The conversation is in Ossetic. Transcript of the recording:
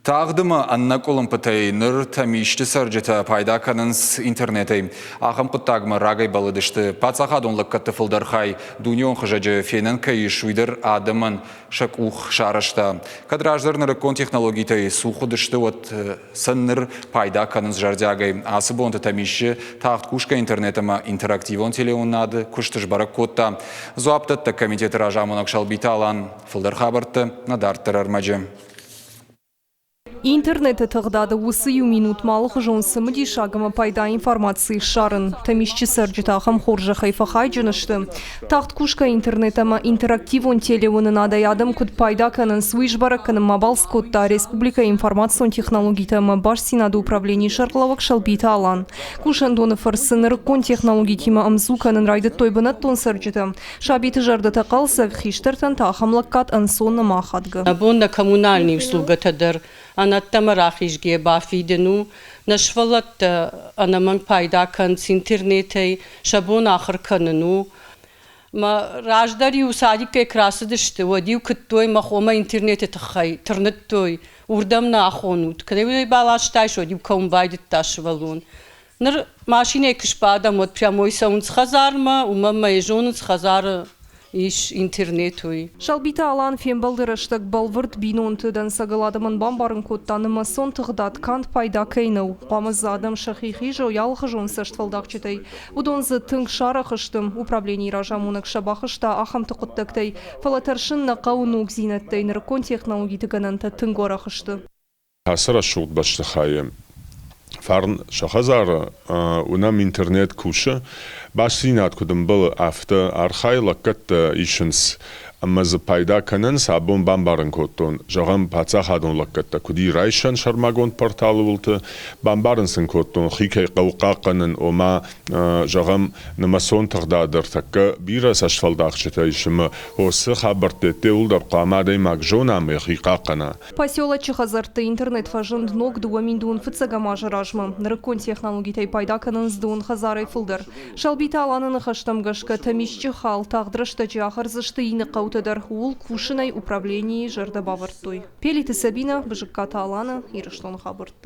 Тагъд ӕмӕ ӕнӕкъуылымпытӕй ныр Тӕмисчъы цӕрджытӕ пайда кӕнынц интернетӕй. Ахӕм хъуыддагмӕ рагӕй бӕллыдысты. Паддзахадон лӕггӕдты фылдӕр хай дунеон хызӕджы фенӕн кӕй ис, уый дӕр адӕмӕн сӕ къух сарӕзта. Кӕд раздӕр нырыккон технологитӕй цух уыдысты, уӕд сӕ ныр пайда кӕнынц зӕрдиагӕй. Ацы бонты Тӕмисчъы тагъд кусгӕ интернет ӕмӕ интерактивон телеуынынады куыст сбӕрӕг кодта дзуапдӕттӕг комитеты разамонӕг Сӕлбиты Алан. Фылдӕр хабӕрттӕ нӕ дарддӕр ӕрмӕджы. Интернеты тыгъдады уыцы иу минутмӕ алыхуызон цымыдисаг ӕмӕ пайда информаци ссарын. Тӕмисчъы цӕрджытӕ ахӕм хорзӕхӕй фӕхайджын сты. Тагъд кусгӕ интернет ӕмӕ интерактивон телеуынынадӕй адӕм куыд пайда кӕнынц, уый сбӕрӕг кӕнынмӕ балц кодта республикӕйы информацион технологитӕ ӕмӕ бастдзинады управленийы сӕргълӕууӕг Сӕлбиты Алан. Кусӕндоны фӕрцы нырыккон технологитимӕ ӕмдзу кӕнын райдыдтой бынӕттон цӕрджытӕ. Сабиты зӕрдӕтӕ хъӕлдзӕг, хистӕртӕн та ахӕм лӕггад ӕнцон ӕмӕ ахадгӕ. Абон нӕ коммунальный услугӕтӕ дӕр ӕнӕддӕмӕ рахизгӕ бафидын у. Нӕ сывӕллӕттӕ ӕнӕмӕнг пайда кӕнынц интернетӕй, сӕ бон ахуыр кӕнын у. Мӕ раздӕр-иу садиккӕй куы рацыдысты, уӕд-иу куыдтой мӕ хомӕ интернеты тыххӕй, тырныдтой, уырдӕм нӕ ахонут. Кӕд-иу ӕй баластай, уӕд-иу кӕуын байдыдта сывӕллон. Ныр машинӕйы куы сбадӕм, уӕд прямой цӕуынц хӕдзармӕ, уымӕн мӕ зонынц, хӕдзары ис интернет, уый. Сӕлбиты Алан фембӕлды рӕстӕг бӕлвырд бинонты дӕнцӕгыл адӕмӕн бамбарын кодта, нымӕцон тыгъдад канд пайда кӕй нӕу. Хъуамӕ дзы адӕм сӕхи хизой алыхуызон цӕстфӕлдахджытӕй. Уыдон дзы тынг сарӕх сты. Управленийы разамонӕг сӕ бахызта ахӕмты хъуыддӕгтӕй. Фӕлӕ тӕрсын нӕ хъӕуы ногдзинӕдтӕй, нырыккон технологиты гӕнӕнтӕ тынг уӕрӕх сты. Ацы рӕсугъд бӕстыхайы фарн сӕ хӕдзары уынӕм, интернет кусы, бастдзинад куыд ӕмбӕлы, афтӕ архайы, лӕггӕдтӕ исынц ӕмӕ дзы пайда кӕнынц. Абон бамбарын кодтон, зӕгъӕм, паддзахадон лӕггӕдтӕ куыд и райсӕн сӕрмагонд порталы уылты, бамбарын сын кодтон, хи кӕй хъӕуы хъахъхъӕнын, ома, зӕгъӕм, нымӕцон тыгъдад ӕртӕккӕ бирӕ цӕстфӕлдахджытӕ ис ӕмӕ уыцы хабӕртты ӕдде дӕр хъуамӕ адӕймаг зона ӕмӕ йӕхи хъахъхъӕна. Поселочы хӕдзӕртты интернет фӕзынд ног 2000 фыццӕгӕм азы размӕ. Нырыккон технологитӕй пайда кӕнынц дон хӕдзарӕй фылдӕр. Сӕлбиты Аланы ныхӕстӕм гӕсгӕ, Тӕмисчъы хал тагъд рӕстӕджы ахӕрдзысты иннӕ хъӕутӕ дӕр, ууыл кусынӕй управленийы зӕрдӕ бавӕрдтой. Пелиты Сабинӕ, Бызыккаты Алана, Ирыстоны хабӕрттӕ.